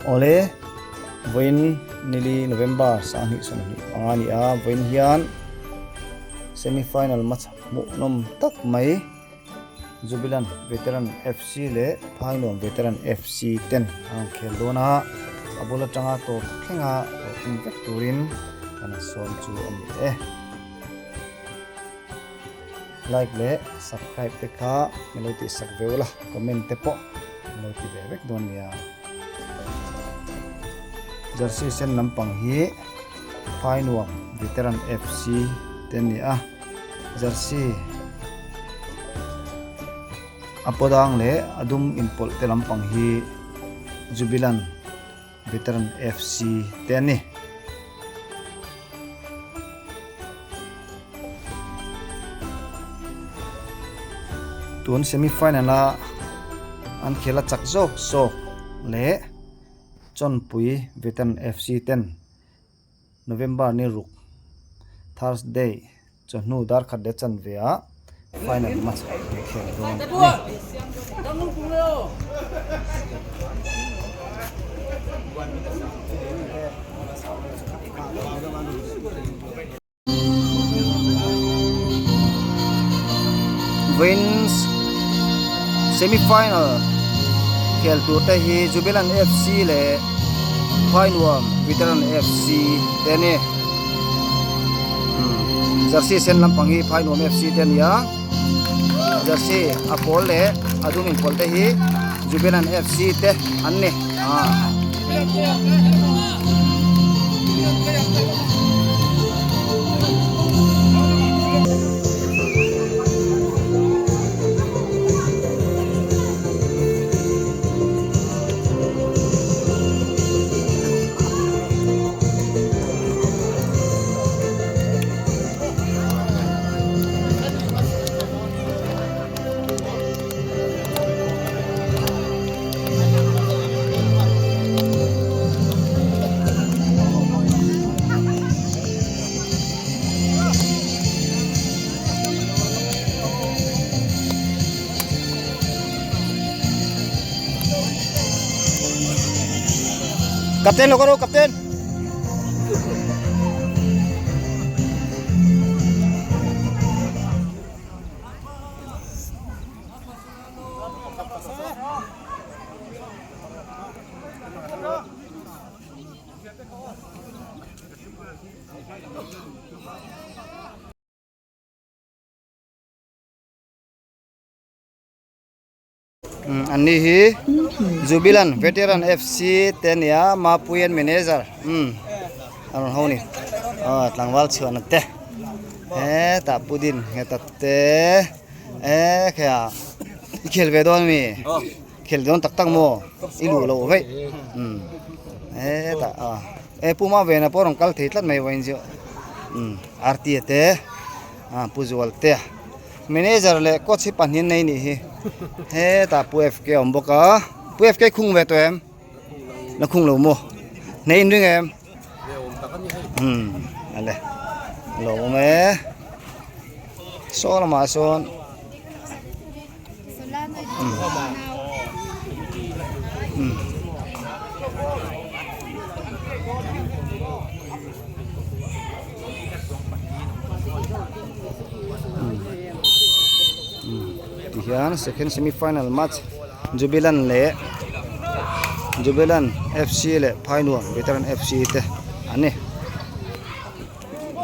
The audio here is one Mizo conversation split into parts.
Awle, vawiin nili November 2025 a ni a, vawiin hian semi final match hmuhnawm tak mai Jubilant Veteran FC leh Phainuam Veteran FC ten an rawn khel dawn a, a bul atanga tawp thlenga hlawhtling vek turin kan sawm chu a ni e. Like leh subscribe te kha min lo tih sak ve ula, comment te pawh min lo ti ve vek dawn nia. Jersey sen lampang hi Phainuam Veteran FC te an ni a, jersey a pawdang leh a dum inpawlh te lampang hi Jubilant Veteran FC te an ni. Tun semi final a an khel a chak zawk zawk leh Chawnpui Veteran FC ten November ni ruk Thursday chawhnu dar khat leh chanve ah final match an khel dawn a ni. Wins semi final khel tur te hi Jubilant FC leh Phainuam Veteran FC te a ni. Jersey sen lampang hi Phainuam FC te a ni a, jersey a pawl leh a dum inpawlh te hi Jubilant FC te an ni. Captain lo karo captain. An ni hi Jubilant Veteran FC te a nia Mapuian manager a rawn ho ni aw tlangval chhuahna te hetah pudin heta te e khia i khel ve dawn ami khel dawn tak tak maw i luh loh veih hetah a e puma vena pawh a rawn kal thei tlat mai vawiin chu Artie te Pu Zualte. Manager leh coach hi pahnih an nei nih hi hetah pu FK a awm bawk a pu FK khung ve tawh em la khung lo maw hneh in ring em umm ale lo awm e saw lamah sawn umm Tihian second semi final match Jubilant leh Jubilant F C leh Phainuam Veteran F C te an ni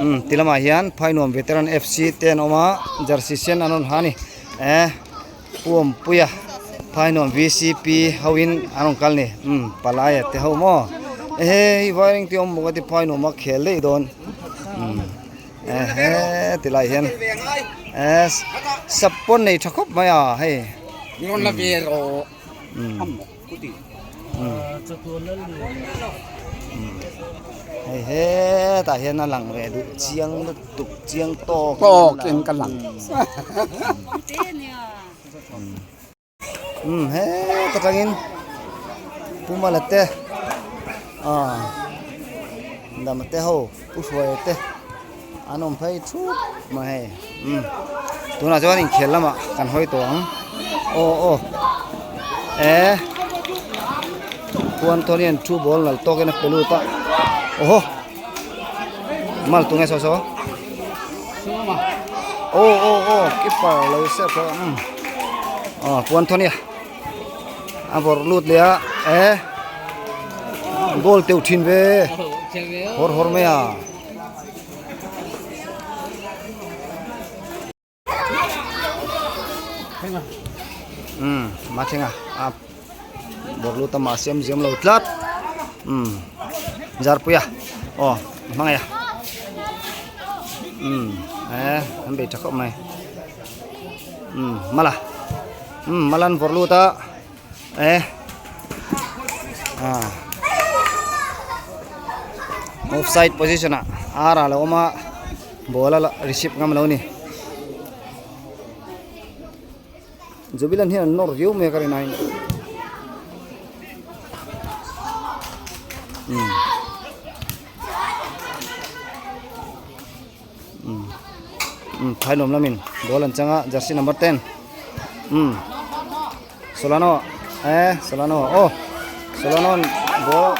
umm ti lamah hian Phainuam Veteran F C te an awm a jersey sen an rawn ha a ni eh Puampuia Phainuam V C P ho in an rawn kal a ni umm palaia te ho maw ehe wiring te awm bawk a ti Phainuam a khel daih dawn umm. Ehe ti lai hian eh sap pawn nei tha khawp mai a hei hei hetah hian a lang ve duh chiang lutuk chiang tawk tawkin ka lang umm heta tangin pumala te ah dama te ho pu hruaia te an awm phei thup mai hei umm tunah chuan inkhel lamah kan hawi tawh ang aw aw eh. Puan Tony an two ball nal tawkin a pe lut a awhaw mal tunge saw saw aw aw aw keeper lo set a umm aw Puan Tony a a vawrh lut leh a eh goal teuh thin ve hawr hawr mai a. Umm mathlenga a bawrh lut a mahse awm ziam lo tlat umm zarpuia aw a hmangaih a umm eh an bei tha khawp mai umm mala umm mala an vawrh lut a eh ah offside position ah ar a lo awm a ball a receive ngam lo a ni jubilant hian an nawr viau mai a ka rin aiin umm umm umm phainuam lamin ball an chang a jersey number 10 umm Solano eh Solano aw Solano an ball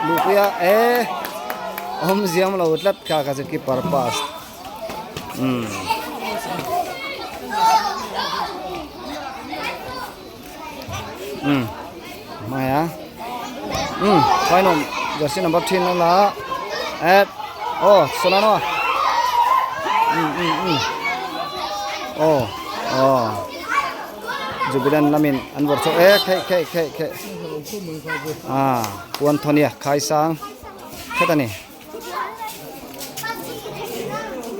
luhpui a eh awm ziam lo tlat kha kha chu keeper pass umm umm hmai a umm final jersey number thin a la eh aw Solano umm umm umm aw aw. Jubilant lamin an vawrh chho e kheih kheih kheih kheih ah puan thawnia khai sang khat a ni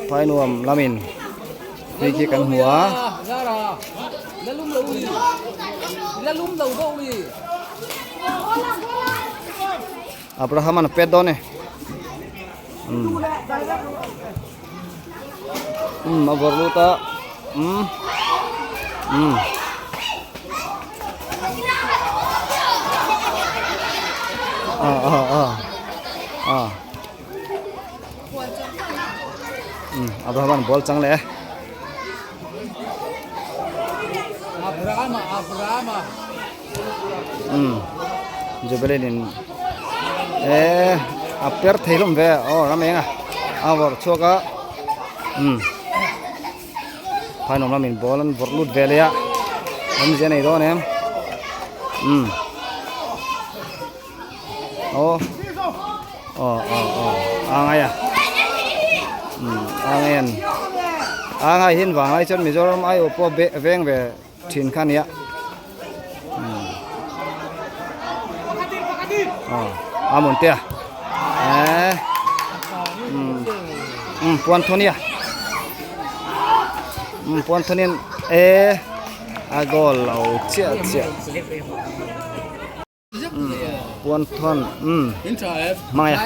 phainuam lamin hei khi kan hmu a. Abraham an pet dawn e umm umm a vawrh lut a umm umm ah ah ah ah umm Abraham an ball chang leh e umm Jubilee in eh a per thei hlawm ve aw ram eng a a vawrh chhuak a umm phainuam lamin ball an vawrh lut ve leh a awmzia a nei dawn em umm aw aw aw aw a ngai a umm a ngai an a ngai hin vang lai chuan Mizoram aiawh pawh veng ve thin kha nia a mun te a eh um puan thonia um puan thonin e a goal lo chiah chiah puan thon um hmang a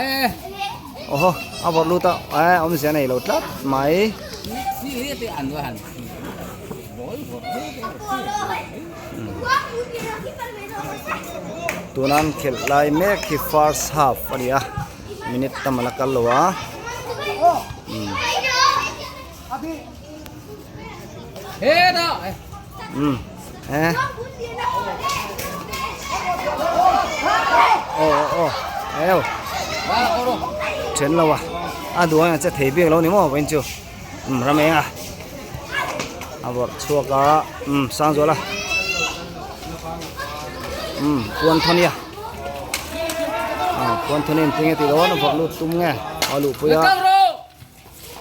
oho a vawrh lut a eh awmzia nei lo tlat mai. Tuna an khelh lai mek hi first half a ni a minute tam a la kal lo a umm eh aw aw aw then lo a a duh ang che thei bik lo ni maw vawiin chu. Umm ram eng a a vawrh chhuak a umm sang zual a umm puan thawni a ah puan thawni an tinge tih dawn a vawrh lut tum nge a luh pui a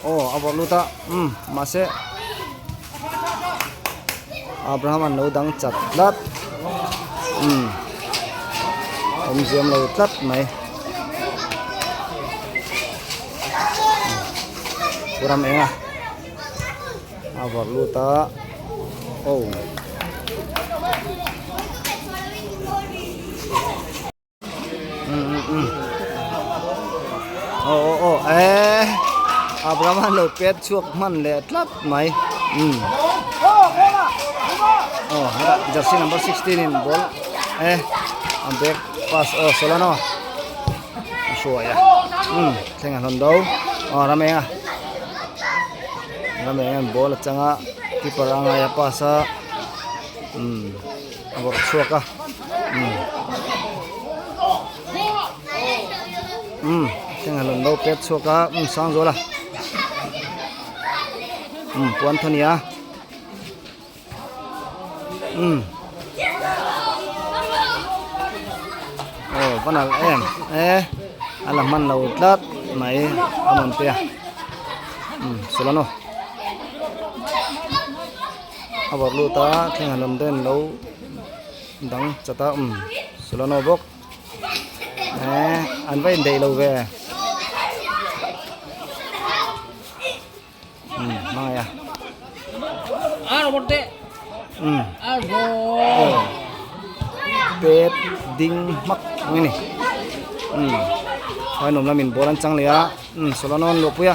aw a vawrh lut a umm mahse Abraham an lo dang chat tlat umm awmziam lo tlat mai. Ram eng a a vawrh lut a aw aw aw aw eh Abraham an lo pet chhuak hman leh tlat mai umm aw hetah jersey number 16 in ball eh a back pass aw Solano. a hruai a umm thleng a hlawn do aw ram eng a ram eng an ball a chang a keeper a ngai a pass a umm a vawrh chhuak a umm. Umm thleng a rawn lo pet chhuak a umm Sangzuala umm puan thaw nia umm aw va nalh em e a la hman lo tlat mai a rawn pe a umm Solano a vawrh lut a thleng a rawn den lo dang chat a umm Solano bawk. Eh, an va indaih lo ve. Hmm, hmangaih a. Hmm. Oh. Pet ding hmak ang ni. Hmm. Phai nuam lamin ball an chang leh a. Hmm, Solano an luhpui a.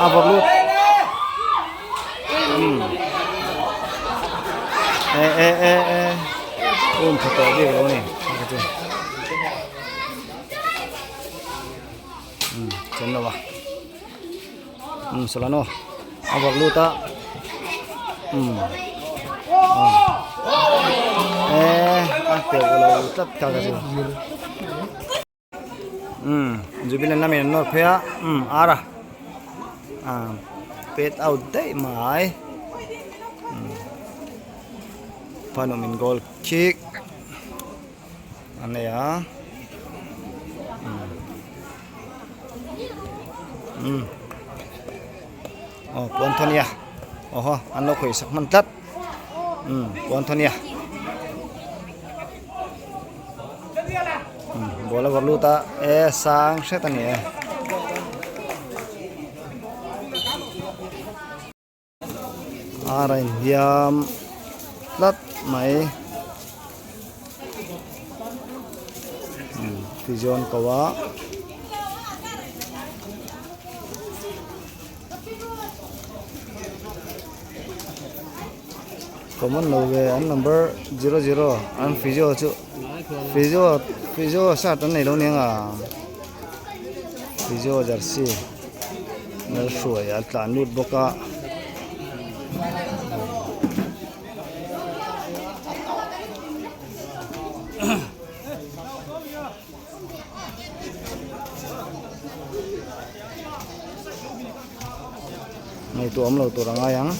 A vawrh lut. Hmm. Eh eh eh eh. Um pha tawh bik lo ni. Hei chu. Hmm, chen lo a. Hmm, Solano. A vawrh lut a. Hmm. Eh, a teuh lo tlat ka ka chu. Umm jubilant lamin an nawr phei a umm ar a ah pet out daih mai umm phanumin goal kick a nei a umm umm aw puan thaw nia aw haw an lo khawih sak hman tlat umm puan thaw nia. Ball a vawrh lut a e sang hret a ni e. Ar a inhliam tlat mai tizawn ko a. Common lo ve an number 00 an physio chu physio physio shirt an nei lo nia nga physio jersey nal hruai a tlan lut bawk a. Ngaihtuah awm lo tur a ngai ang.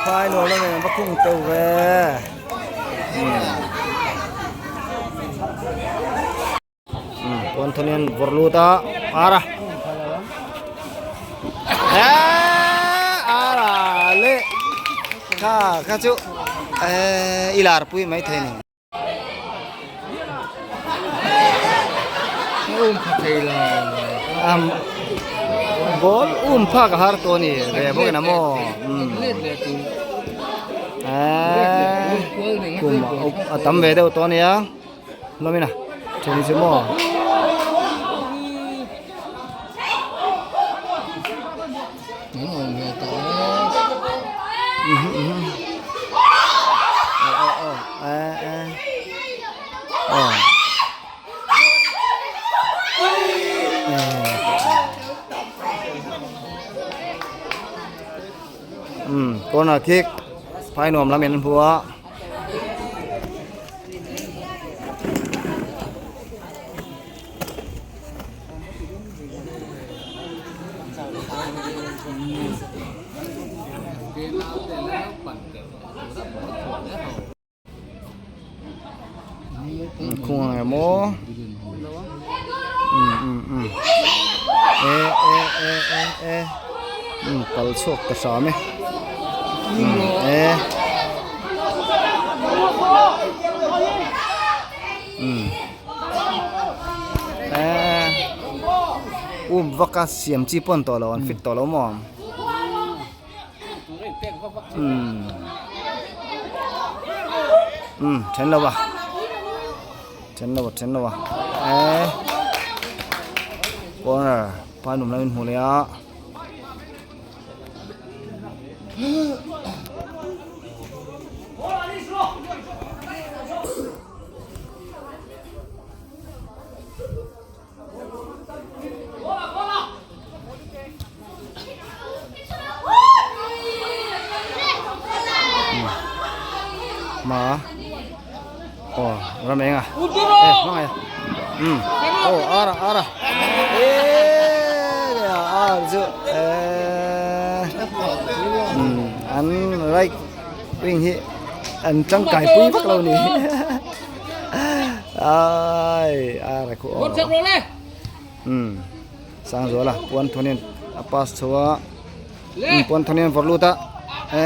Phai nuam lam in an va khung teuh ve umm pawn thawm hian vawrh lut a ar a eeee ar a leh kha kha chu eee i lar pui maithei a ni. Um pha thei lo am ball um pha ka har to ni ve bawk ina maw eh kum a tam ve deuh tawh ania hlawm ina then hi chu maw. Corner kick phai nuam lam in an hmu a. Khung ang emaw um um um e e e e e um pal chhuak ta hram e um e um e um vaka siam chi pawn tawh lo an fit tawh lo maw. Umm umm then lo a then lo a then lo a eh corner pa num lam in hmu leh a. Hma aw ram eng a e hmangaih a umm aw ar a ar a eee ar chu eee umm an right wing hi an tangkai pui vak lo ni ai ar a khu aw umm Sangzuala puan thawnin a pass chho a. Puan thawnin an vawrh lut a e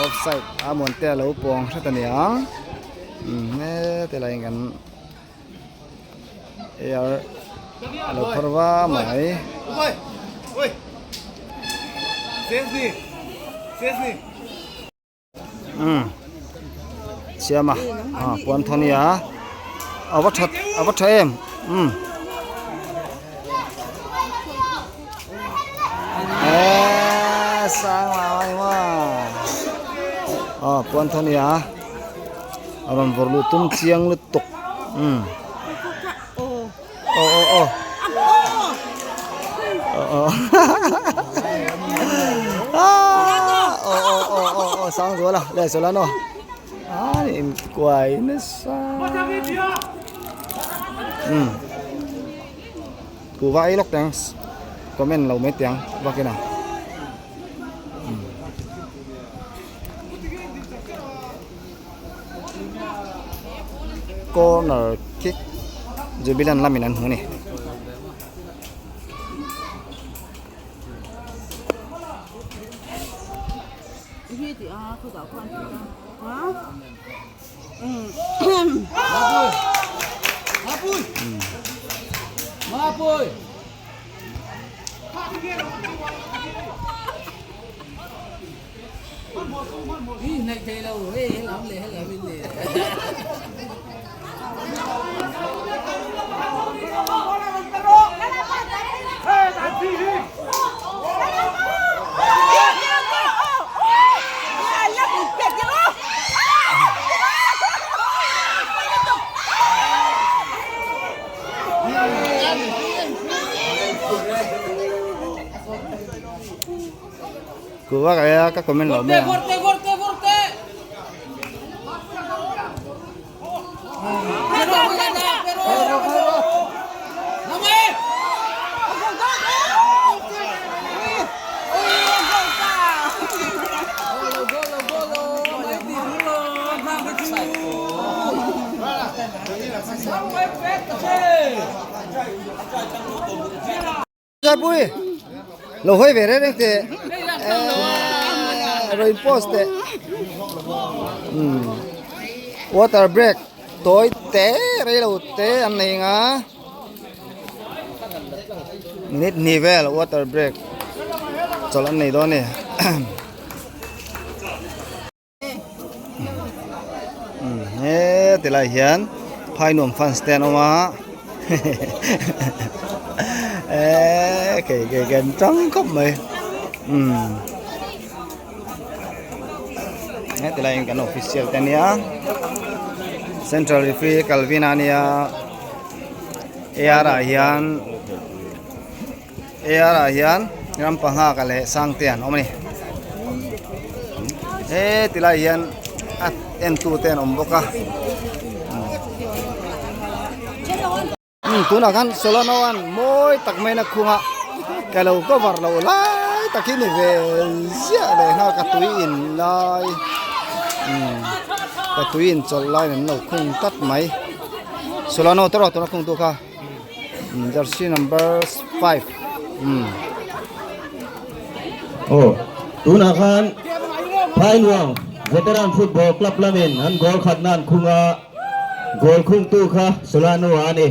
offside a muan te a lo pawng hret a ni ang heti laiin kan ar a lo phar va mai. Siam a puan thaw nia a va that a va tha em umm eee sang lo a ni maw aw puan thaw nia a rawn vawrh luh tum chiang lutuk umm aw aw aw aw aw aw aw aw aw sang zual a le Solano a in kuai nasa um kuhva ei lawk teng comment lo mai teng bakina corner kick jubilant lamin an hmu a ni. Kuva kaya ka comment lo mai ang. Pui lo hawi ve reng reng teh rawn in post teh water break tawi te rei lo te an nei ang a minute hnih vel water break chawlh an nei dawn a ni. He ti lai hian phai nuam fans te an awm a eee kei kei kan tang khawp mai umm he ti laiin kan official te ania central referee Calvin a nia ar ah hian ar ah hian ram panghak leh sangte an awm a ni he ti lai hian a en tu te an awm bawk a umm tunah khan solano an mawi tak mai na khung a ka lo cover loh lai tak hi ni ve ziah leh nghal ka tui in lai umm ka tui in chawlh lai an lo khung tlat mai solano te erawh tuna khung tu kha. Jersey number 5 umm. Aw tunah khan Phainuang Veteran Football Club lamin an goal khatna an khung a, goal khungtu kha Solano a ni.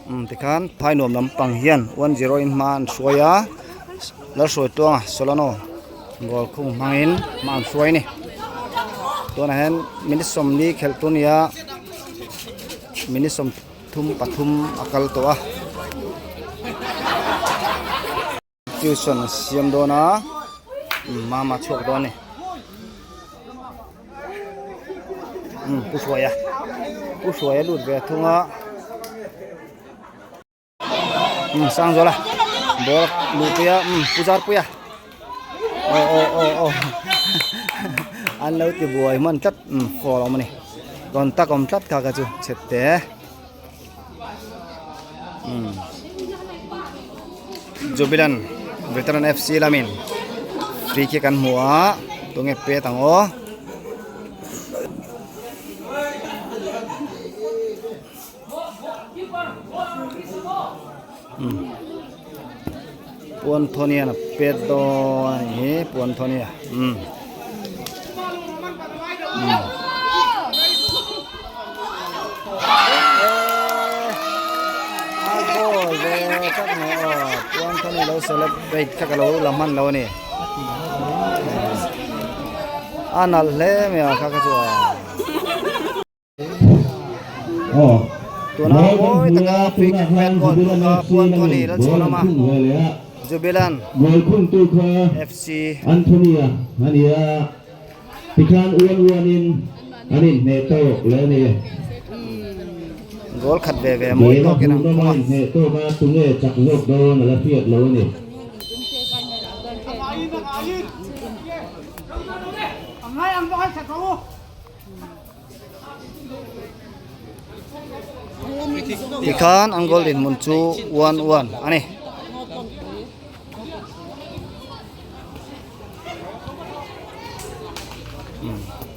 Umm tikhan Phainuam lampang hian 1-0 in hma an hruai a, Lalhruai Tluanga Solano goal khung hmangin hma an hruai a ni. Tunah hian minute 40 khelh tur a ni a. Minute 33 a kal tawh a tuition a siam dawn a mama chhuak dawn a ni umm pu hruaia pu hruaia lut ve thung a. Um sang zawla ball luh pui a um pu zar pui a aw aw aw aw. An lo ti buai hman tlat umm foul a awm a ni. Contact awm tlat kha kha chu chhe te. Umm Jubilant Veteran FC lamin free kick an hmu a tunge pet ang aw. Puan thawnian a pet dawn a nih hi puan thawnia umm umm a goal ve tak mai aw puan thawni lo celebrate kha ka lo la hman lo a ni a nalh hle mai a kha kha chu a. Tuna mawi taka free kick pet goal tu kha Puan Thoni Lalchhuanawma Jubilant FC. Anthony-a a ni a, tikhan uan uanin an inhneh tawk leh a ni. Goal khat ve ve mawi tawkin an khung a. Inhneh tawk a tunge chak zawk dawn a la hriat lo a ni. Tikhan an goal dinhmun chu 1-1 a ni.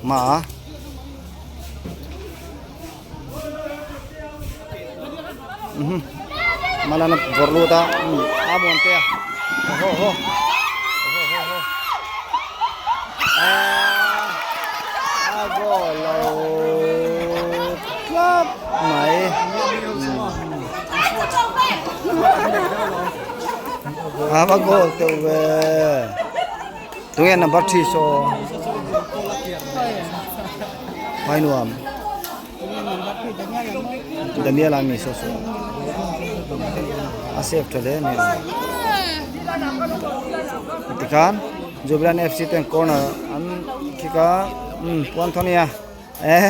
Ma Malana vawrh lut a a muan te a ho ho ho ho ho a goal lo tlap mai a va goal teuh ve tunge number 3 saw hmainuam. Daniel a mi saw saw a save tha hle a ni tikhan Jubilant FC ten corner an kick a umm puan thaw nia eh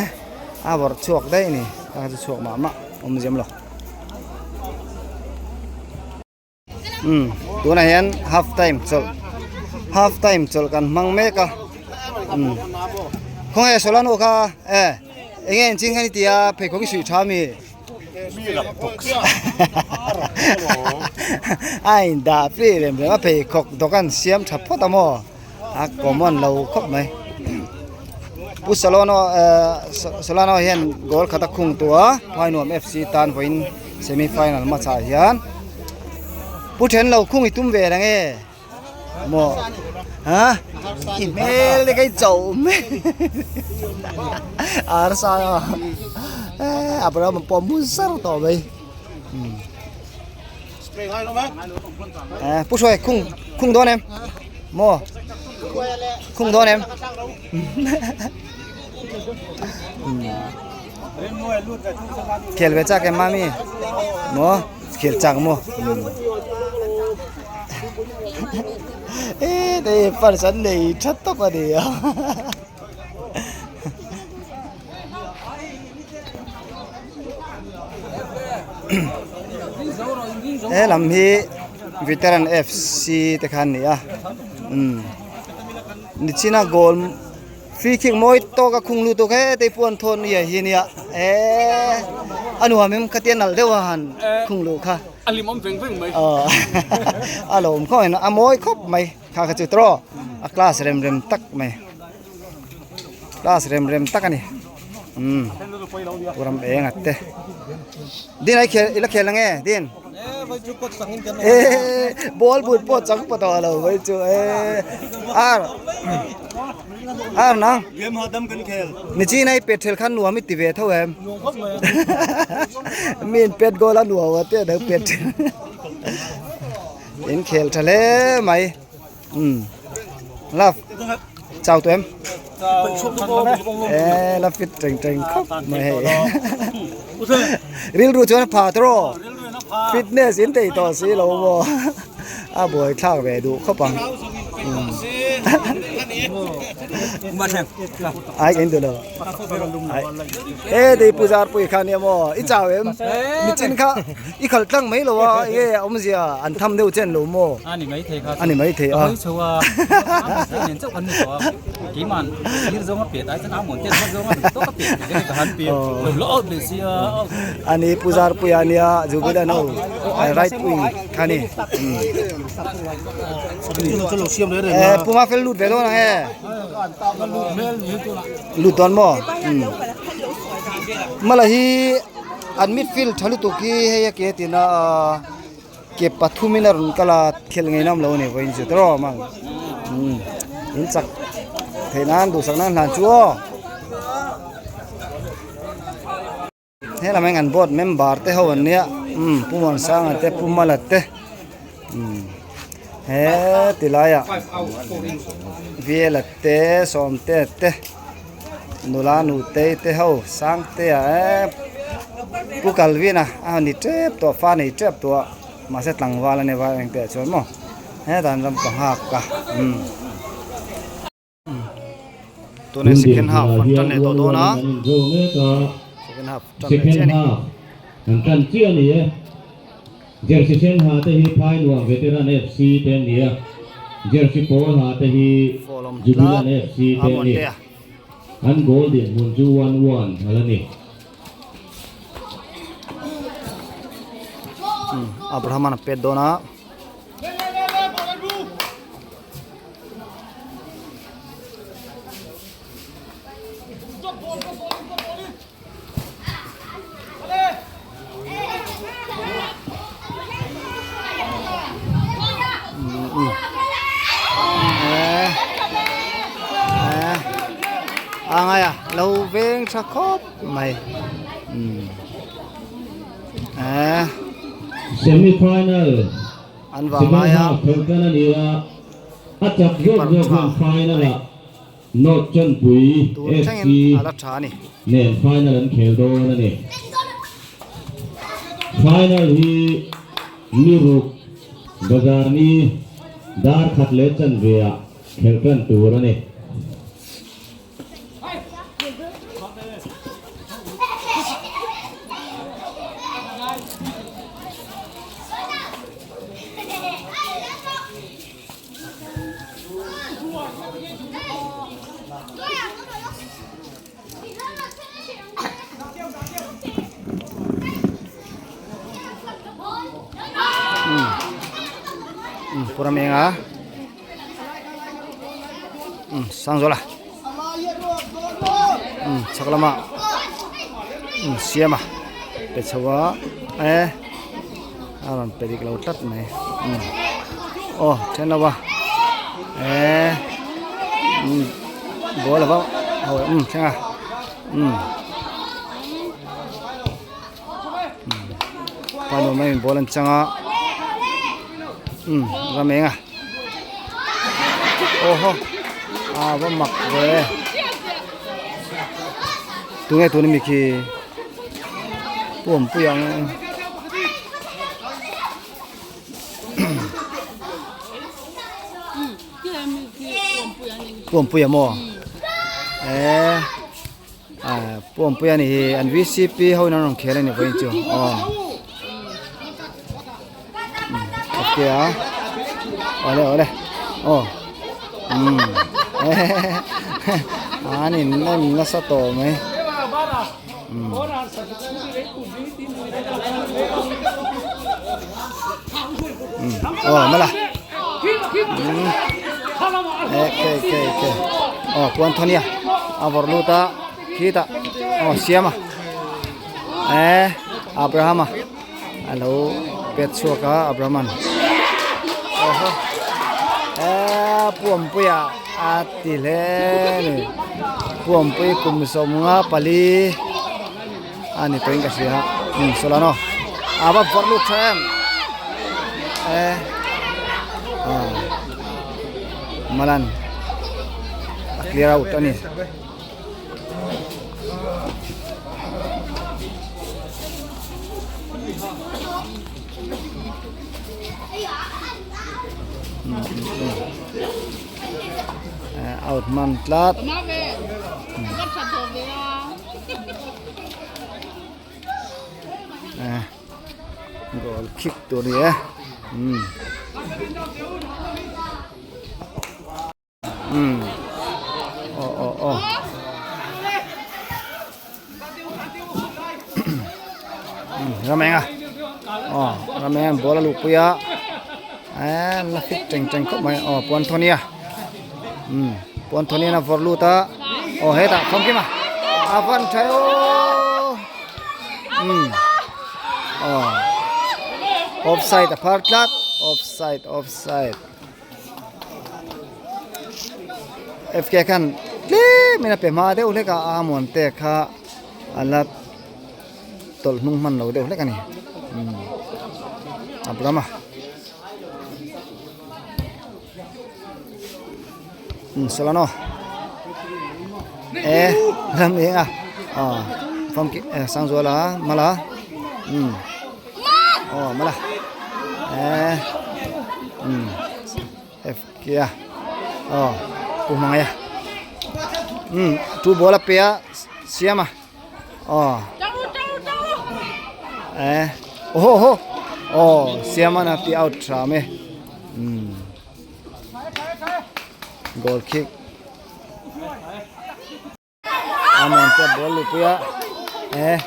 a vawrh chhuak daih a ni a chu chhuak mah mah awm zem lo umm tunah hian half time chawlh half time chawlh kan hmang mek a umm khawnge Solano kha e eng nge engchin kha ni tia pheikhawk i suih tha ami a indah free rem rem a pheikhawk dawk an siam tha phawt a maw a common lo khawp mai Pu Solano eh Solano hian goal khat a khung tawh a Phainuam F C tan vawiin semi final hmachah hian Pu then lo khung i tum ve reng e maw ha i hmel te kha i chauh mai a harsa a eh Abraham pawh a mu zar tawh mai. Pu Hruai khung khung dawn em maw khung dawn em khel ve chak em mami maw khel chak maw e đây phần sân này thật tốt à đi He lam hi Veteran FC te kha an ni a umm nichina goal free kick mawi tawk a khung lutuk heti pawh an thawn nia hi ania eee a nuam em khatia nalh deuh a han khung luh kha a hlimawm veng veng mai a lo awm khawp mai a mawi khawp mai kha kha chu tawh a class rem rem tak mai. Class rem rem tak a ni umm ram eng a te din ai khel ila khel ange din eh ball but pawh chang pawh tawh lo vai chu eh ar ar nang ni chin ai pet thel khan nuam i ti ve tho em min pet goal a nuam a te deuh pet in khel tha hle mai. Umm love chau tawh em e la fit teng teng khawp mai hei rilru chuan a pha tawh fitness in tei tawh si lo maw a buai thlak ve duh khawp ang umm. Ai en duh lo. Ai. E dei puzar pui kha nia maw i chau em? Michin kha i khal tlang mai lo a e awmzia an tham deuh chen lo maw? Ani mai thei kha. Ani mai thei a. Ka hawi chho a. Nen chauh kan ni tawh a. Keiman thir zawng a pet ai chuan a mawn tet hma zawng a duh tawk a pet tih ka han pet. Lo lo out leh sia. Ani puzar pui a nia Jubilan ho right wing kha ni. Eh puma fel lut ve dawn ang e. Lut dawn maw? Mala hi an midfield tha lutuk hi hei a ke tina ke pathumin a rawn kal a thil ngei nam lo a ni vawiin chu tawrh awm ang in chak theih nan duhsak nan hlan chu aw. He lam hian kan board member te ho an nia umm Pu Muansanga te Pu Mala te umm he ti laiah Vela te Sawmtea te nula nutei te ho Sangtea eee Pu Calvin-a a ni tep tawh fa nei tep tawh a mahse tlangval a nia vai engte ah chuan maw hetah an ram panghak a umm. Tuna second half an tan leh tawh dawn a second half tan leh chiah a ni. An tan chiah a ni e. Jersey sen ha te hi Phainuam Veteran FC te an ni a, Jersey pawl ha te hi Jubilant FC te an ni. An goal dinhmun chu 1-1 a la ni. Abraham-a'n a pet dawn a. A ngai a lo veng tha khawp mai umm eh Semi final An vang lai a. Second half a ni a, a chak zawk zawk hian final ah North Chanpui Tun FC thlengin a la tha a ni. nen final an khel dawn a ni. Final hi ni ruk bazar ni dar khat leh chanve ah khelh tan tur a ni. Puramenga sang zawla chhak lama siama pe chho a e a rawn pe dik lo tlat mai aw then lo a e ball a va thleng a pa nuam maiin ball an chang a umm ram eng a aw haw a va mak ve tunge tuna mi khi pu awmpui ang pu awmpui a maw eh. Ah Pu Awmpuia ni hi an VCP ho in an rawn khel a ni vawiin chu aw okay a awle awle aw umm an in en nasa tawh mai umm aw mala umm okay okay okay aw Pu Anthony-a a vawrh lut a khitah aw siam a eh Abraham-a a lo pet chhuak a Abraham-a'n aw haw eh Pu Awmpuia a ti hle a ni Pu Awmpui kum sawmnga pali a ni tawhin ka hria umm Solano a va vawrh lut tha em eh ah Malan a clear out a ni. Out hman tlat. Goal kick tur a ni e. Umm aw aw aw ram eng a aw ram eng ball a luh pui a eee la fit teng teng khawp mai aw puan thawni a umm puan thawni in a vawrh lut a aw hetah famkim a a van tha e aww umm aw offside a phar tlat offside offside. FK khan tlem in a pe hma deuh hlek a a muan te kha a la tawlh hnung hman lo deuh hlek a ni umm a bula a umm Solano e ram eng a aw famki Sangzuala mala umm. Aw mala eh um F kia aw pu hmangai a um two ball a pe a siam a aw eh oho oho aw siam an a ti out tha me um goal kick Amon te ball luh pui a eh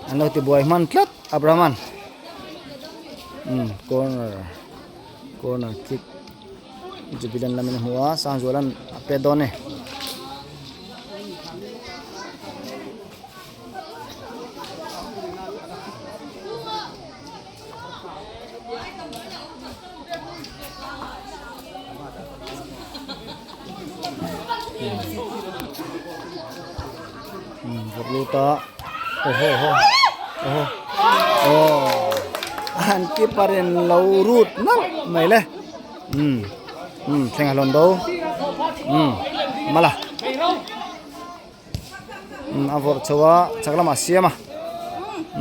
an lo ti buai hman tlat Abraham-a'n umm corner corner kick Jubilant lamin a hmu a Sangzuala'n a pet dawn a ni. Vawrh lut a awhaw awhaw awhaw aw an keeper in lo rut nalh mai le umm umm thleng a hlawn do umm mala umm a vawrh chho a chak lamah a siam a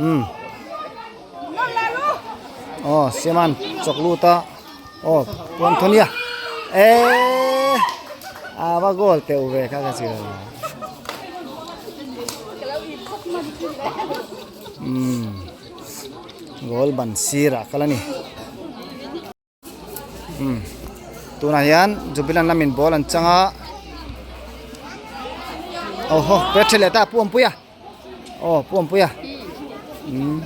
umm aw siama'n chawk lut a aw puan thawn nia eeee a va goal teuh ve kha ka chil umm goal ban sirah kal a ni. Umm tunah hian jubilant lamin ball an chang a aw haw pet tha leh ta pu awmpuia aw pu awmpuia umm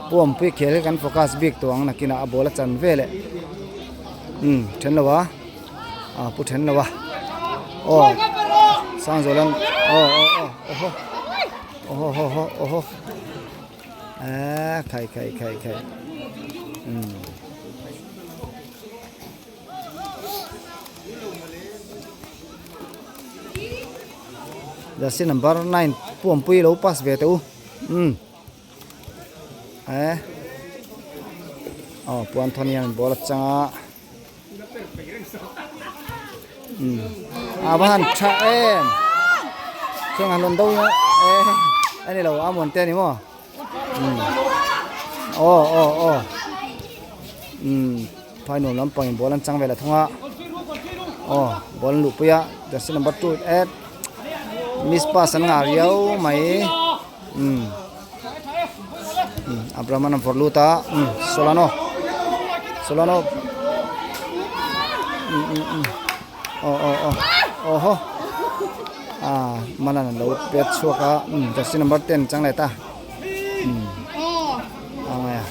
pu awmpui khel hi kan focus bik tawh ang nakinah a ball a chan ve leh umm then lo a ah pu then lo a aw sangzualan aw aw aw aw haw aw haw haw aw haw. Eee khai khai khai khai umm jersey number 9 puampui lo pass ve teh u umm eh aw puan thawn hian ball a chang a umm a va han tha em thleng han rawn do a eh a ni lo a muan te a ni maw umm aw aw aw umm phai nuam lampang in ball an chang ve la thung a aw ball an luh pui a jersey number 2 eh miss pass an ngah riau mai umm Abraham an vawrh lut a umm Solano Solano umm umm umm aw aw aw aw haw ah malan an lo pet chhuak a umm jersey number 10 chang leh ta umm a ngai a.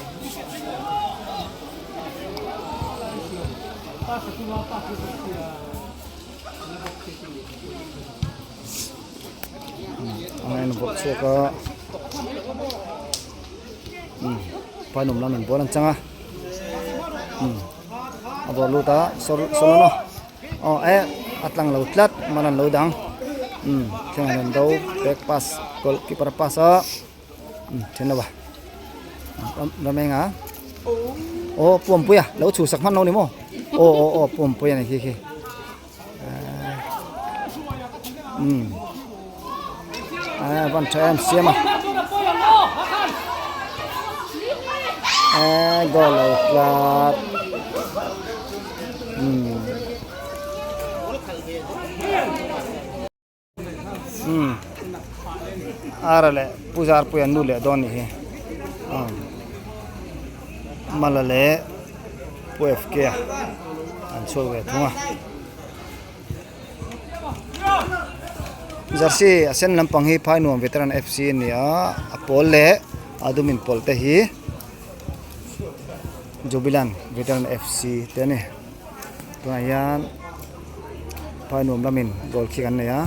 A en vawk chhuak a umm painawm lam in ball an chang a umm a bawr lut a Solano aw eh a tlang lo tlat man an lo dang umm thleng an rawn do back pass goal keeper a pass a umm then lo a Ramenga aw Puampuia lo chhuhsak hman lo ni maw aw aw aw Puampuia ni khi khi. Umm a van tha em siam a eh goal lo tlat. Umm. Umm. Ara leh Pu Zarpuia an lut leh dawn nih hi. Umm. Mala leh Pu FK a an chhuak ve thung a. Jersey a sen lampang hi Phainuam Veteran FC a ni a, a pawl leh a dum inpawlh te hi Jubilant Veteran FC te a ni. Tunah hian Phainuam lamin goal kick an nei a.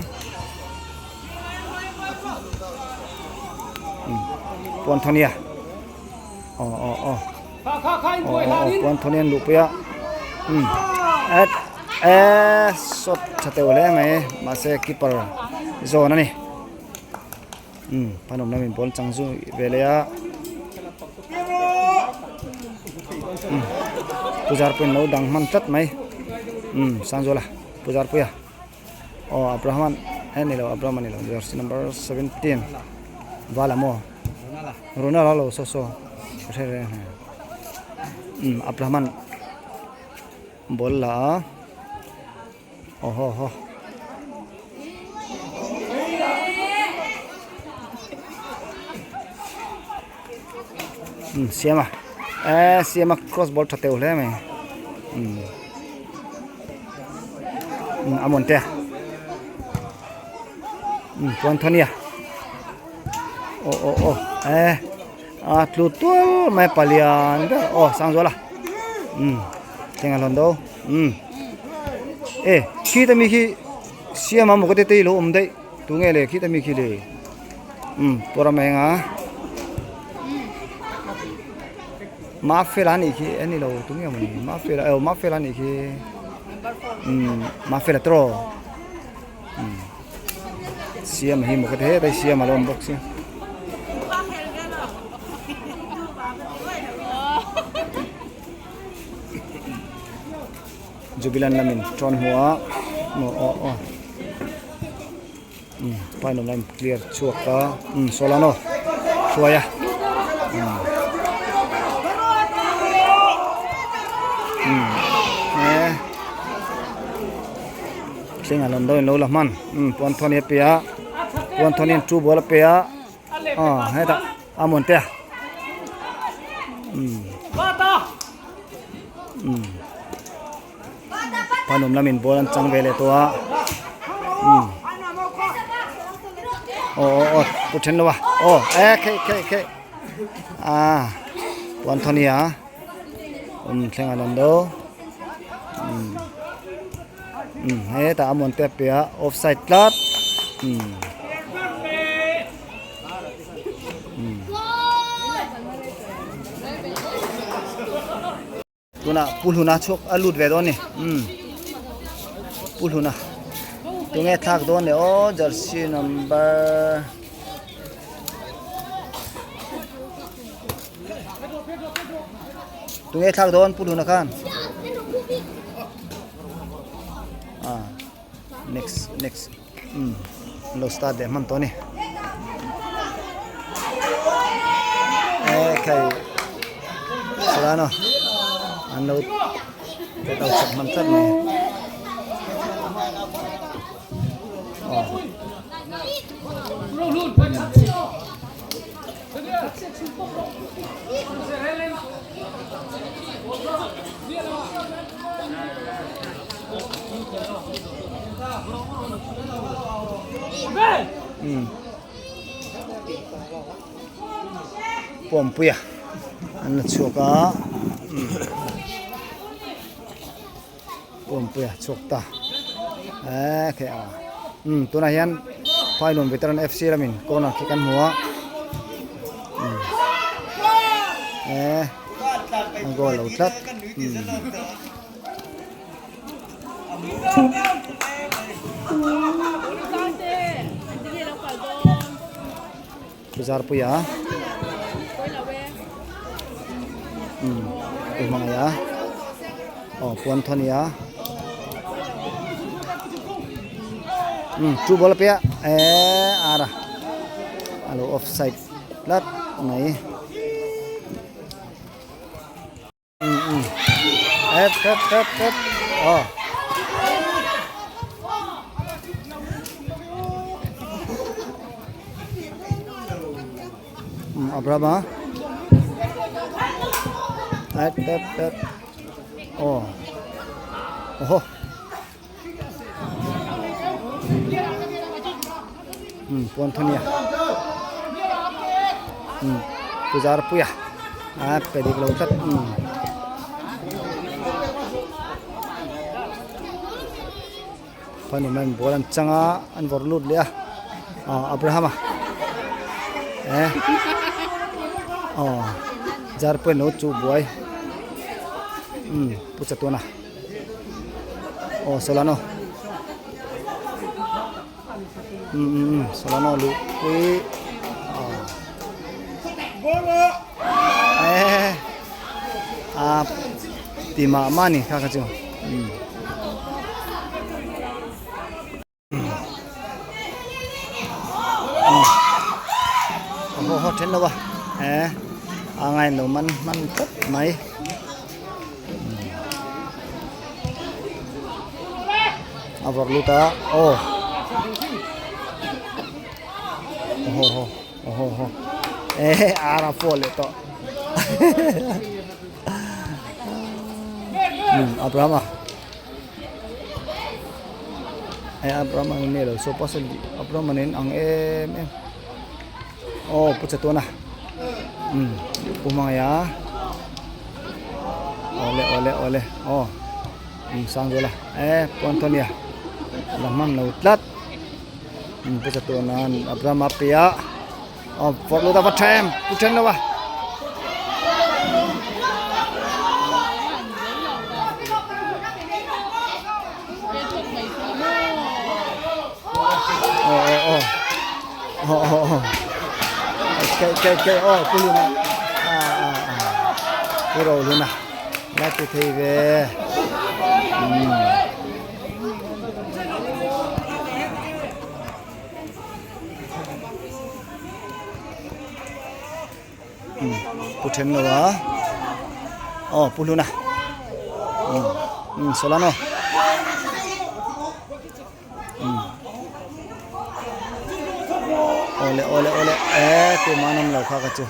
Puanthawnia aw aw aw aw aw Puanthawnia an luhpui a umm eee shot tha teuh hle mai mahse keeper zawn a ni umm phanawm lamin ball chang zui ve leh a umm puzar pawhin lo dang hman tlat mai umm Sangzuala puzar puia aw Abraham a ni lo Abraham a ni lo jersey number 17 vala maw Ronald a lo saw saw ka hre reng umm Abraham ball la a aw haw haw umm siam a eee siam a cross ball tha teuh hle mai umm umm a mawn te a umm chuan thawnia aw aw aw eee a tlu tual mai a palian ber aw Sangzuala umm thleng a hlawn do umm e khita mi khi siam a maw ka ti te i lo awm daih tunge le khita mi khi le umm pawr a mai ang a Mafela anih khi a ni lo tunge maw ni Mafela aw Mafela anih khi umm Mafela tawh umm siam hi maw ka ti hetai siam a lo awm bawk sia. Jubilant lamin tawn hmu a aw aw aw umm painawm lamin clear chhuak a umm Solano hruai a umm umm e thleng a lawn deuhin lo la hman umm puanthawni a pe a puanthawni an two ball a pe a aw hetah a mawn te a umm umm panawm lamin ball an chang ve leh tawh a umm aw aw aw pu then lo a aw e khe khe khe a puanthawni a umm thleng an awm do umm umm hetah a mawn te a pe a offside tlat umm. Tunah Pu Hluna chhuak a lut ve dawn a ni umm Pu Hluna tunge thlak dawn le aw jersey number tunge thlak dawn Pu Hluna khan ah next next. Umm an lo start leh hman tawh a ni ekhei Solano an lo pet out sak hman tlat mai aw. Pawmpuia an la chhuak a Pawmpuia chhuak ta eee khe a umm tunah hian Phailum Veteran FC lamin corner khi kan hmu a umm eee a goal lo tlat umm. Bazarpuia umm u hmangaih a aw puanthawnia umm two ball a pe a eee ar a a lo offside tlat mai. Umm umm ep ep ep ep. Aw. Abrahama et et et aw awhaw um Puanthania um Puzarpuia a pe dik lo tlat um. Panuman ball an chang a an vawrh lut leh a aw Abraham a eh aw jar pawhin lo chuh buai umm pu chatuan a aw Solano umm umm Solano luh pui aw eh a ti mah mah a ni kha kha chu umm. A haw haw then lo a eh a ngain lo man hman tlat mai a vawrh lut a aw a haw haw a haw haw eh ar a pawh leh tawh Abraham a. Hei Abraham ang nge lo so pasal Abraham an ang em em aw pu chatuan a umm pu hmangaih a awle awle awle aw umm Sangzuala e pu Anthony a la hman lo tlat umm pu chatuan an Abraham a piah aw vawrh lut a va tha em pu then lo a. Aw aw aw aw aw aw ke ke ke aw pu hluna a a a pu ro hluna la ti thei ve umm. Pu then lo a aw pu hluna umm Solano umm awle awle awle eh tumah an awm lo kha ka chu.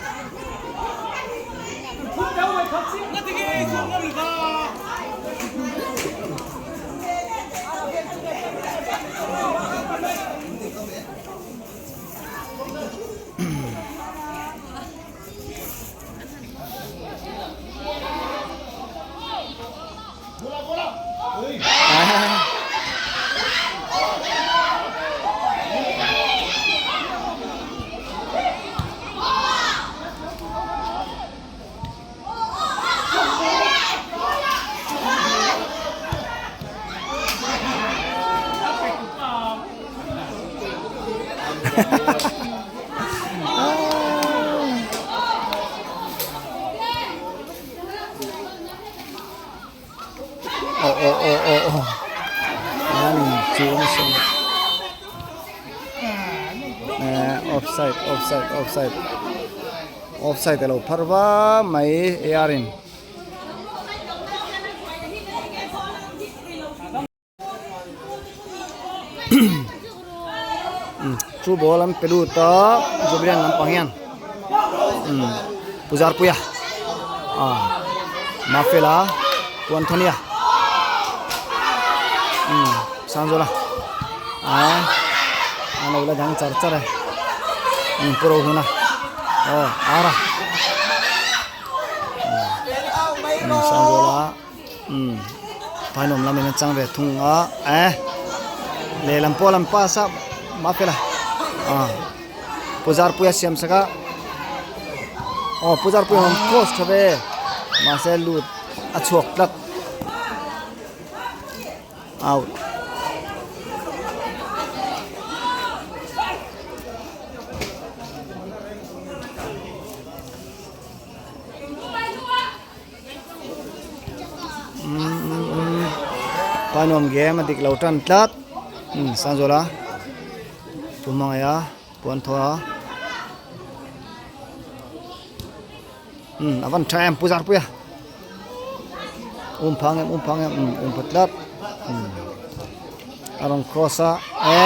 Aw aw aw aw aw an inchuh nasa mai eh offside offside offside offside alo phar va mai ar in. Chu ball an pe lut a Jubilant lampang hian umm Puzarpuia ah Mafela Pu Anthony-a umm Sangzawla ah an lo la dang char char e umm Pu Rohluna aw Ara umm Sangzawla. Umm Painawm lamin an chang ve thung a eh lehlam pawh lam pass a mafela ah Puzarpuia siam sak a aw Puzarpuia awm cross tha ve mahse lut a chhuak tlat out. Panuam game a dik lo tan tlat umm Sangzuala pu hmangaih a puan thaw a umm a van tha em pu Zarpuia. Um phang em um phang em umm um pha tlat umm a rawn cross a e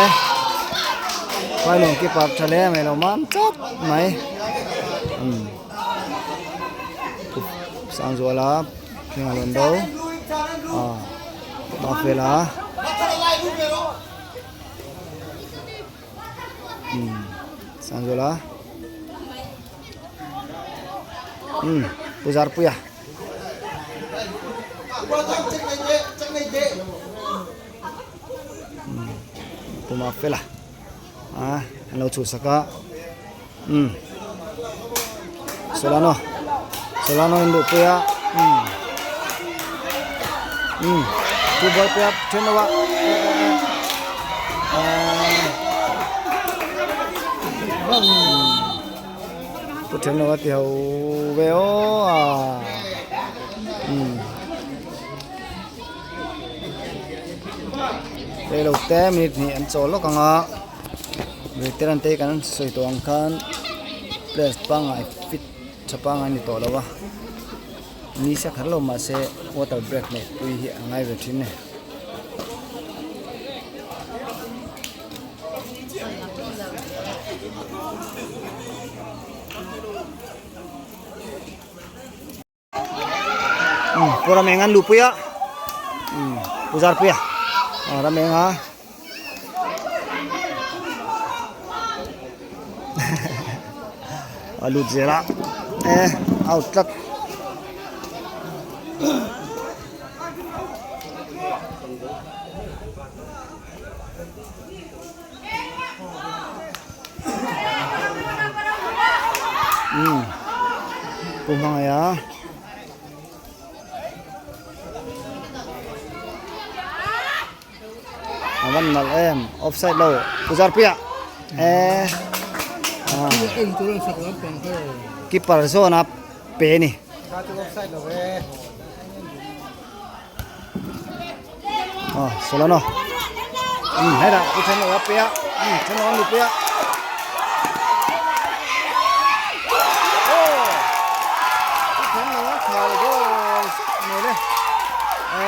phainuam keeper tha hle mai lo mam tlat mai umm Sangzuala heng a rawn do ah Mafela umm Sangzuala umm Puzarpuia. Puma fela a an lo chhuhsak a umm Solano Solano in luhpui a umm umm chu buaipui a then lo a eh umm. Pu then lo a ti ho ve aw a umm rei lo te minute hnih an chawl lawk ang a veteran te kan sawi tawh ang khan players pangngai fit tha pangngai ni tawh lo a ni sa kher lo mahse water break neih pui hi a ngai ve thin a ni. Pu Ramenga an luhpui a Pu Zarpuia Ramenga a lut zel a e out tlat. Umm pu hmangaih a a van nalh em offside lo pu zarpuia eh keeper zawn a pe a ni. Ờ, Solano. Ừ, hay là cái chân nó pe. Ừ, chân nó lụp pe. Ô. Cái chân nó khờ rồi. Này đây. À.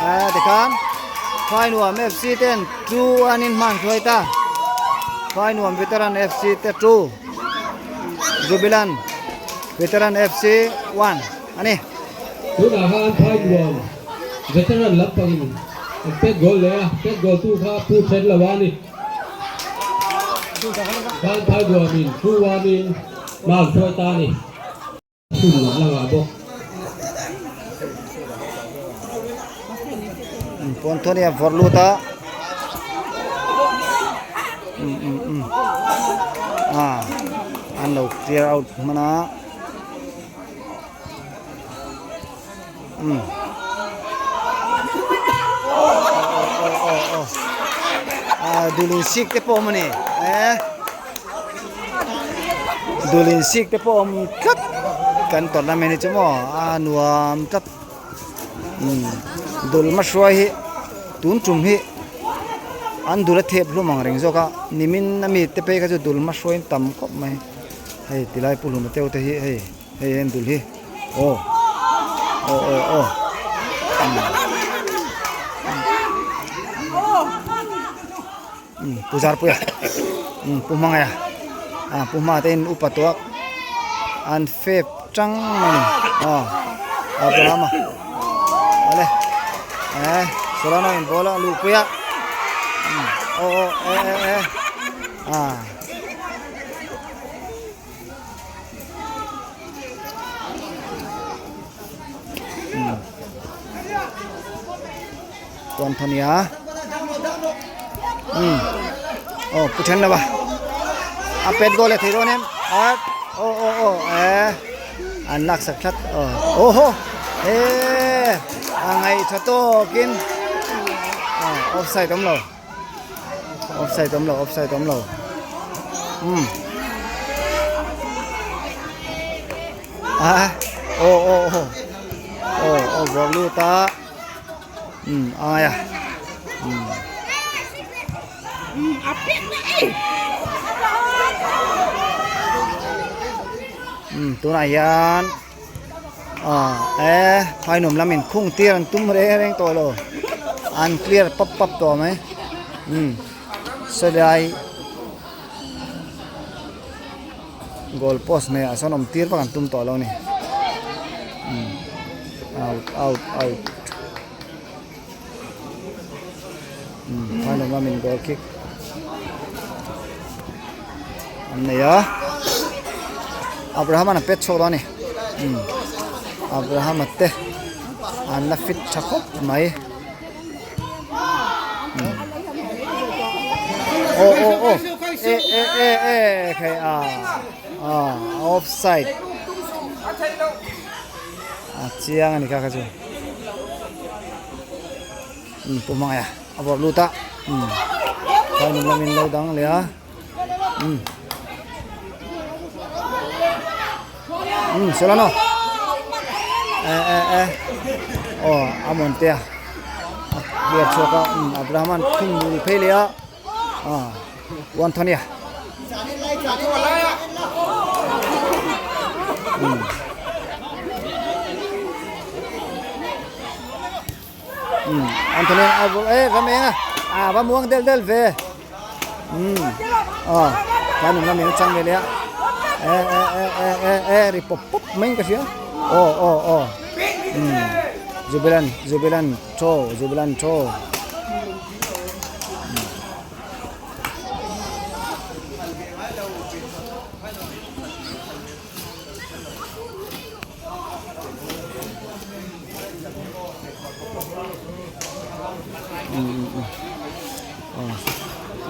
À, tikhan. Phai nuam FC ten 2 an in hman thuai ta. Phai nuam Veteran FC te 2. Jubilant Veteran FC 1 a ni. Tunah khan Phai nuam Veteran lampangin an pet goal leh a, pet goal tu kha Pu Then lo a ni. Khan Phai nuamin 2 1 in hma an hruai ta a ni. Hun lam langah bawk. Pawn thawni a vawrh lut a um um um ah an lo clear out hman a um aw aw aw ah dul in sik te pawh a awm a ni eh. Dul in sik te pawh a awm tlat kan tournament hi chu maw a nuam tlat umm dul hmahruai hi tun tum hi an dul a thep hlum ang reng zawk a nimin a mi te phei kha chu dul hmahruai an tam khawp mai hei tilai pu hlum te te hi hei hei an dul hi aw aw aw aw Pu Zarpuia Pu Hmangaia ah Pu Hma te in upa tawh a an fep tang mai a ni aw Abrahama awle eh Solano in ball a luhpui a aw aw eh eh eh ah. Tuanthawnia um aw pu then lova a pet goal leh thei dawn em a aw aw aw eh an lak sak tlat aw aw haw eh a ngaih tha tawkin offside awm lo offside awm lo offside awm lo um a aw aw aw aw aw vawk lut a. Um ai a um. Umm tunah hian ah e phainuam lamin khung tir an tum reng reng tawh lo an clear pap pap tawh mai umm sawlai goal post hmeiah sawn awm tir vak an tum tawh lo a ni umm out out out umm phainuam lamin goal kick an nei a Abraham-a'n a pet chhuak dawn a ni umm Abraham-a te an la fit tha khawp mai umm aw aw aw e e e e khai a ah offside a chiang a ni kha kha chu umm pu hmangaih a a vawrh lut a umm khawnum lamin lo dang leh a umm umm Solano eh eh eh aw a mawn te a a clear chhuak a umm Abraham an thung mul phei leh a ah Anthony a umm. Um Anthony a vawrh e va meng a a va muang del del ve um aw ka nung lam in a chang ve leh a e e e e e e ri pawp pawp mai in ka hria aw aw aw um jubilant jubilant thaw jubilant thaw.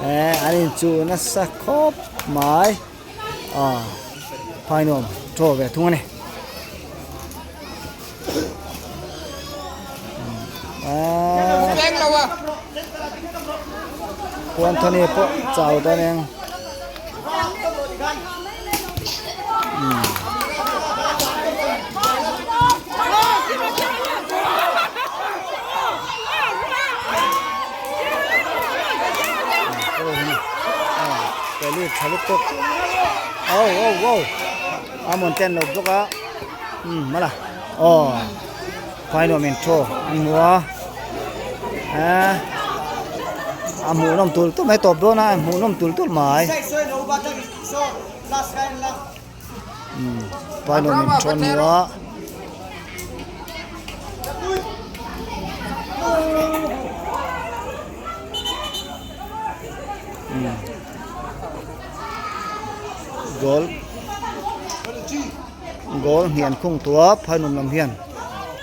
Eh an inchuh nasa khawp mai ah phainuam chaw ve thung a ni ah Anthony pawh chau dawn eng. Tha lutuk oh oh oh a mawn ten lo bawk a umm mala aw phai nuam in thaw an hmu a eh a hmuh nawm tul tul mai tawp dawn a hmuh nawm tul tul mai. Paino min thawn hmu a. Goal goal hnih an khung tawh a phainum lam hian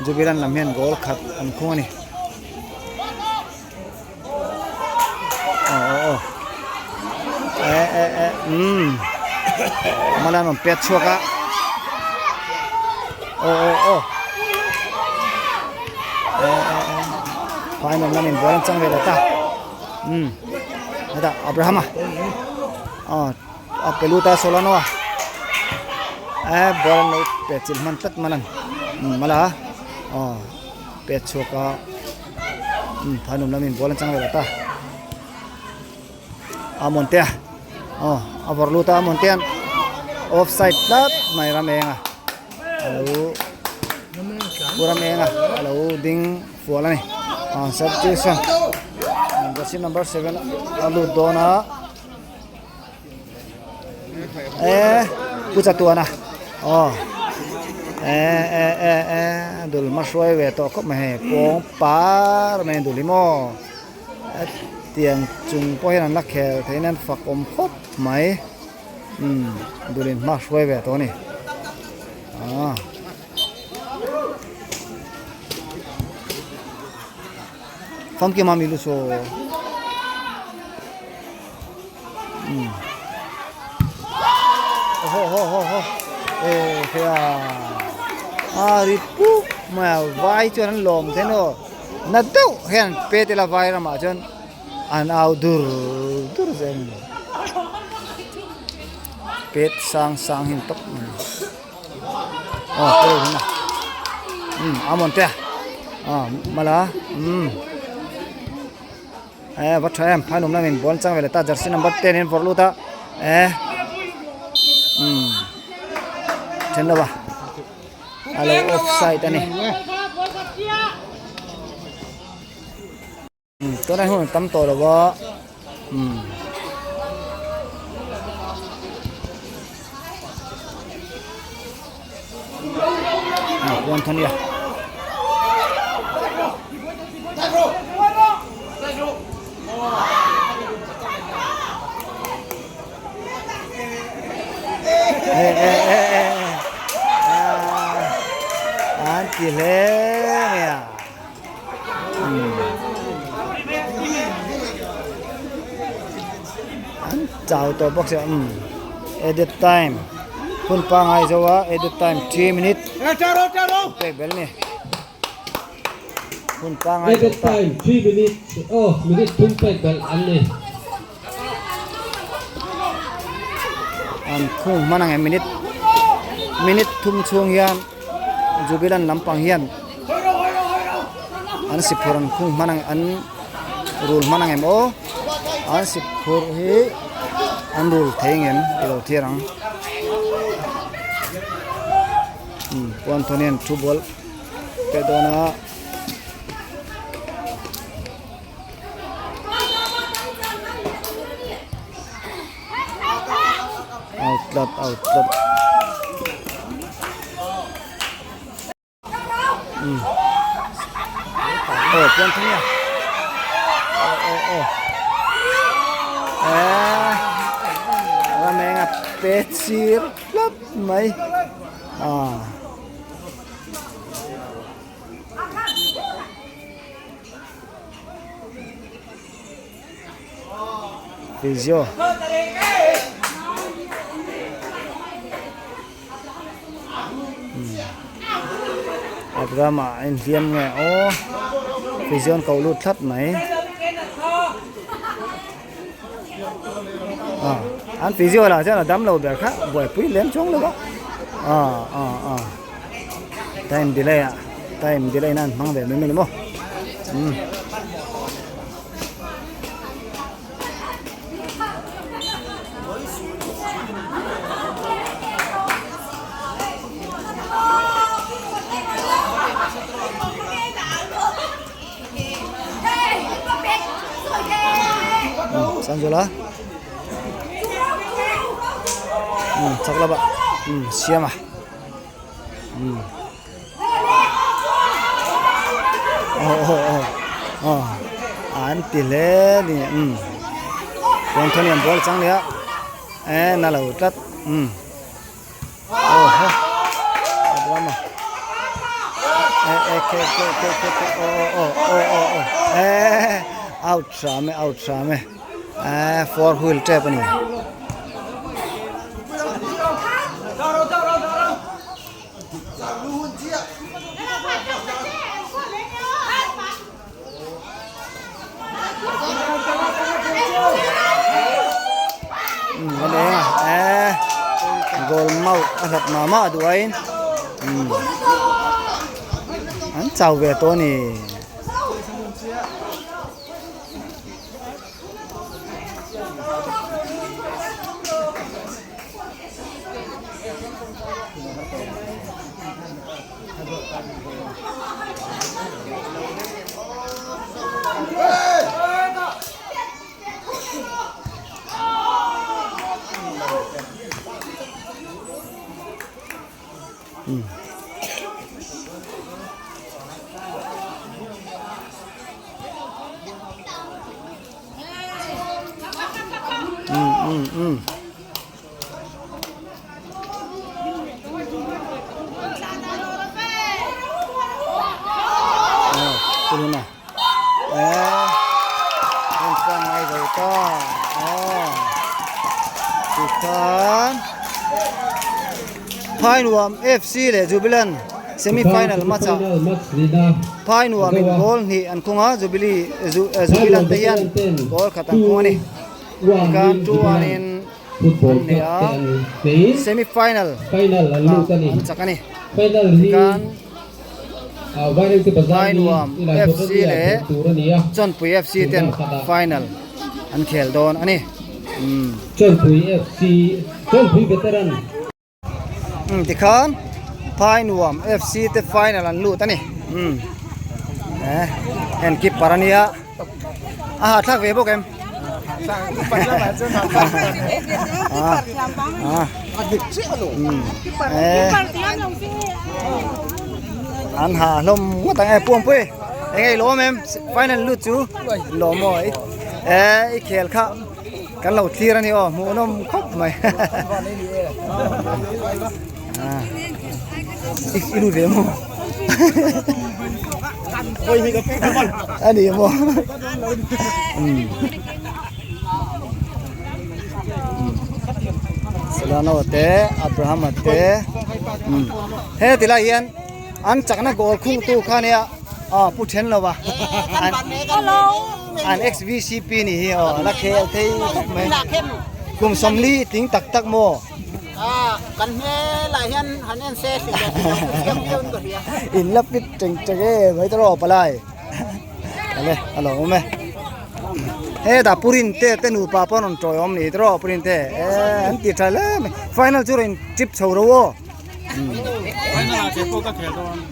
Jubilant lam hian goal khat an khung a ni. Aw aw aw eh eh eh umm hma lam an pet chhuak a aw aw aw eh eh eh phai nuam lamin ball an chang ve leh ta umm hetah Abraham a aw a pe lut a Solano a eh ball an lo pe chilh hman tlat man an umm mala aw pet chhuak a. Um phanum lamin ball an chang ve lo ta Amontea aw a vawrh lut a Amontea'n offside tlat mai ram eng a alo pu ram eng a alo ding fual a ni ah substitution jersey number 7 a lut dawn a eh pu chatuana aw eh eh eh eh dul hma hruai ve tawh khawp mai hei pawng par mai a dul hi maw hetiang chung pawh hian an la khel thei in an fak awm khawp mai umm dul in hma hruai ve tawh a ni ah. Famke mami lu saw. Ho ho ho ho. E khe a. A ri pu mai a vai chuan an lawm the no. Na deuh hian pe te la vai ramah chuan an au dur dur zel a ni. Pet sang sang hin tawp mai. Aw pawh hun a. Um amon te a. Aw mala um. Eh va tha em phai nawm lamin ball chang ve leh ta jersey number 10 in vawrh lut a eh um. Then lo a. A lo offside a ni. Tunah hian hun a tam tawh lo a umm. Anthony an ti hle mai a an chau tawh bawk sia umm added time hun pangai zo a added time 3 minute pek bel ni hun pangai added time 3 minute oh minute thum pek bel an ni an khung hman ang em minute minute thum chhung hian Jubilant lampang hian an si phur an khung hman ang an rul hman ang em aw an si phur hi an rul thei ang em i lo thlir ang umm puan thawn hian thu ball pe dawn a. Out tlat out tlat um aw puan thung a aw aw aw eh ram eng a pe chir tlat mai ah. Physio. Abraham a inhliam nge aw physio an ko lut tlat mai ah an physio lah chuan a dam lo ber kha buaipui lem chuang lo a ah ah ah time delay ah time delay nan hmang ve mai mai ni maw umm. Sanjola chak lama siam a aw aw aw aw an ti hle ni umm puan thawni an bual chang leh a eh na lo tlat umm aw haw abraham-a eh eh ke ke ke ke ke aw aw aw aw aw eh out hram e out hram e eh four wheel tep a ni. Goal mouth a hlat mah mah duh aiin an chau ve tawh a ni. Um um um. Phainuam FC leh Jubilant semi final match ah Phainuam in goal hnih an khung a Jubilee Jubilant te hian goal khat an khung a ni tikhan 2-1 in Football an cup nei te a an hmei semi final final an ah lut a ni. an chak a ni Final hi tikhan ah Vairengte Bazar ni Phainuam ilai FC Thawtania leh khelh tur a ni a. Chawnpui FC Tuna ten khatah final an khel dawn a ni umm. Chawnpui FC Chawnpui veteran. Umm tikhan Phainuam FC te final an lut a ni umm eh en keeper a nia a hahthlak ve bawk em eh an ha hlawm ngawt ang e puampui eng nge i lawm em final lut chu lawm aw eh i khel kha. Kan lo thlir a ni aw hmuhnawm khawp mai i lut ve maw a ni maw Solano te Abrahama te he tilai hian an chakna goal khungtu kha nia aw pu then lo va an xvcp ni hi aw la khel thei khawp mai kum sawmli tling tak tak maw kan hmel ah hian han en se in la fit teng teng e mai ta rawh palai ale a lo awm e hetah purin te te nupa pawh an rawn tawi awm ni tawh purin te an ti tha hle mai final chu rawn in trip chho ro aw.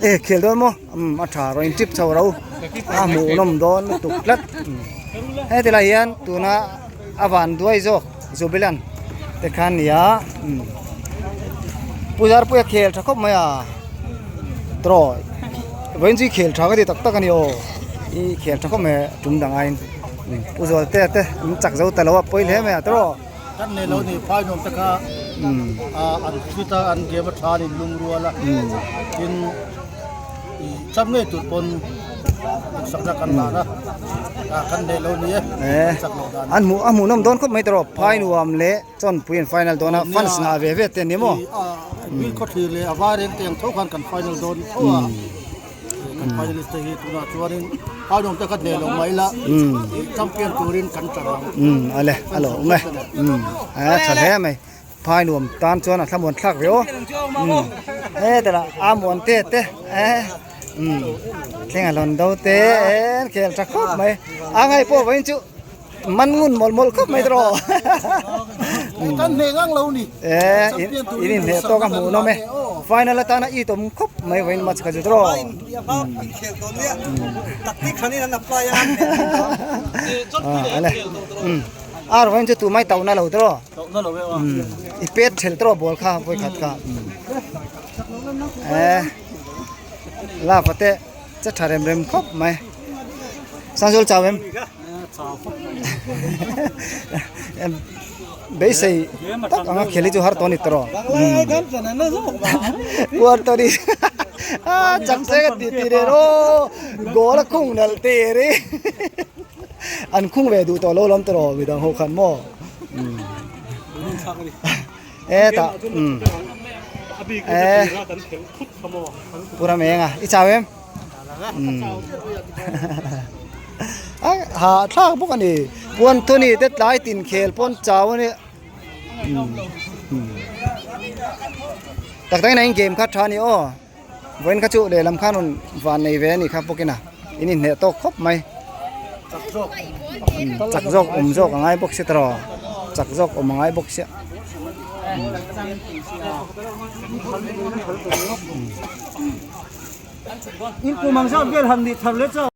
E khel dawn maw a tha rawn in tip chho ro a hmuh nawm dawn lutuk tlat heti lai hian tuna a van duai zawk jubilant te khan nia puzarpuia khel tha khawp mai a tawh vawiin chu i khel tha ka ti tak tak a ni aw i khel tha khawp mai tum dang aiin puzualte te an chak zo ta lo a pawi hle mai a tawh. Kan nei lo ni phai nuam te kha an fit a an game a tha an in lungrual a tin cham ngei tur pawn duhsakna kan lan a kan nei lo ni e chak loh dan an hmuh a hmuh nawm dawn khawp mai tawh phai nuam leh chawnpui an final dawn a fans ngah ve ve te an ni maw bil khaw thlir leh a vai reng te ang tho khan kan final dawn tho a. Kan finalist te hi tunah chuanin Phainuam te kha hneh lo mai ila champion turin kan tla ang. Ale a lo awm e. A tha hle mai. Phainuam tan chuan a thlamuan thlak ve aw. Hetah lah Amuan te te thleng a hlawn do te en khel tha khawp mai. A ngaih pawh vawiin chu Man ngun mawlh mawlh khawp mai tawh. Kan hneh ngang lo ni. Eh, in in hneh tawk a hmuh nawm e. Final atana i tawm khawp mai vawiin match kha chu tawh. Ah, ale. Ar vawiin chu tu mai tauh na lo tawh. I pet thel tawh ball kha vawi khat kha. Eh, la fate che tha rem rem khawp mai. Sanzul chau em? Beisei tak anga khel hi chu har tawh a ni tawh puar tawh a ni a chak se ka tih tih reh rawh goal a khung nalh teh ri an khung ve duh tawh lo lam tawh rawh midang ho khan maw hetah eh pura meng a i chau em. Ha thlak bawk a ni puan thuni te tlai tin khel pawn chau a ni tak tak in a in game kha tha a ni aw vawiin kha chu lehlam khan rawn van nei ve a ni kha bawkin a in inhneh tawk khawp mai chak zawk awm zawk a ngai bawk si tawh chak zawk awm a ngai bawk sia. In kum ang zat vel han nih thar le chauh.